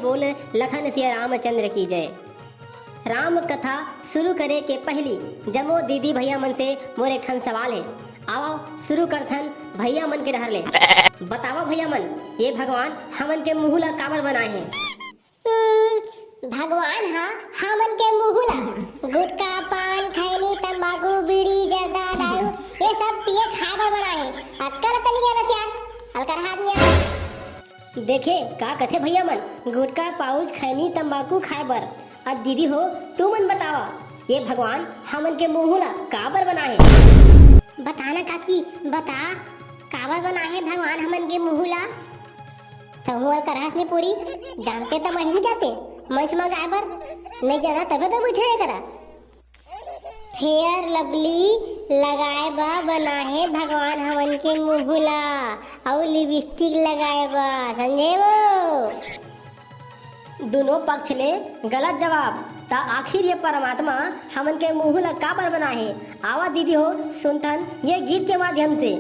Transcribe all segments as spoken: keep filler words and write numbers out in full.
बोल लखन सिया रामचंद्र की जय। राम कथा शुरू करे के पहिली जम्मो दीदी भैया मन से मोर एक ठन सवाल हे। आवव शुरू करथन भैया मन के डहर ले। बतावव भैया मन, ये भगवान हमन के मुंह ला काबर बनाए हे? हम्म, भगवान ह हमन के मुंह ला गुटखा, पान, खैनी, तंबाकू, बीड़ी, जर्दा, दारू, ये सब पिए खाए बर बनाए हे। अक्कल त नइ हे बस यार, अलकरहा आदमी यार। देखे का कथे भैया मन, गुटखा, पाउच, खैनी, तंबाकू खाए बर। अब दीदी हो, तुमन बतावा, ये भगवान हमन के मुंह ला काबर बनाए हे? बता ना काकी, बता, काबर बनाए हे भगवान हमन के मुंह ला? तहूं अलकरहास नहीं पूरी, जानते त मही नहीं जाते, मंच में गाए बर नहीं जाना, तबे तो बैठे है करा। फेयर लवली लगाए बा बनाए हे भगवान हमन के मुंह ला, अउ लिपस्टिक लगाए बा, समझे वो? दोनों पक्ष ले गलत जवाब। त आखिर ये परमात्मा हमन के मुंह ला काबर बनाए हे? आवा दीदी हो, सुनथन ये गीत के माध्यम से।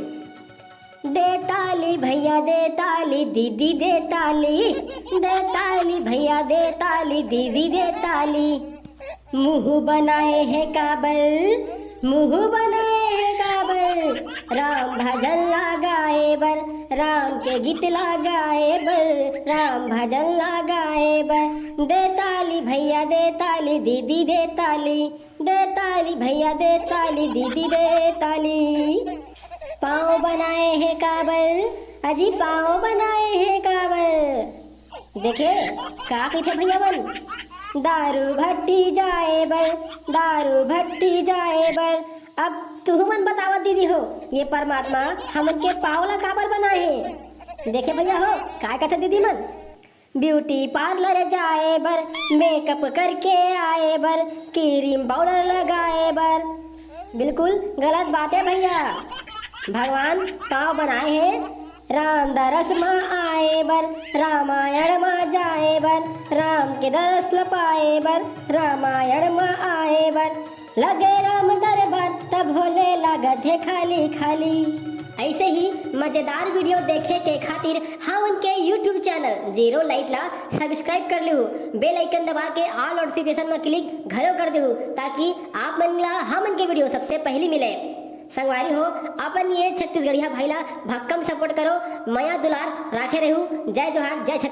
दे ताली भैया दे ताली, दीदी दे ताली, दे ताली भैया दे ताली, दीदी दे ताली। मुंह बनाए हे काबर, मुंह बनाए हे काबर, राम भजन ला गाए बर, राम के गीत ला गाए बर, राम भजन ला गाए बर। दे ताली भैया दे ताली, दीदी दे ताली, दे ताली भैया दे ताली, दीदी दे ताली। पाँव बनाए हे काबर, अजी पाँव बनाए हे काबर। देखे का कहिथे भैया मन, दारू भट्टी जाए बर, दारू भट्टी जाए बर। अब तुहू मन बतावा दीदी हो, ये परमात्मा हमन के पाँव ला काबर बनाए हे? देखे भैया हो, का कथे दीदी मन, ब्यूटी पार्लर जाए बर, मेकअप करके आए बर, क्रीम पाउडर लगाए बर। बिल्कुल गलत बात हे भैया। भगवान पाँव बनाए हे राम दरस मा आए बर, रामायण मा जाए बर, राम के दरस ल पाए बर, रामायण मा आए बर। लगे राम दरबार त भोले लागत हे खाली खाली। ऐसे ही मजेदार वीडियो देखे के खातिर हमन के YouTube चैनल जीरो लाइट ला सब्सक्राइब कर लेहू, बेल आइकन दबा के ऑल नोटिफिकेशन में क्लिक घलो कर देहू, ताकि आप मन ला हमन के वीडियो सबसे पहली मिले। संगवारी हो, अपन ये छत्तीसगढ़िया भाई ला भक्कम सपोर्ट करो, मया दुलार राखे रहू। जय जोहार, जय छत्तीसगढ़।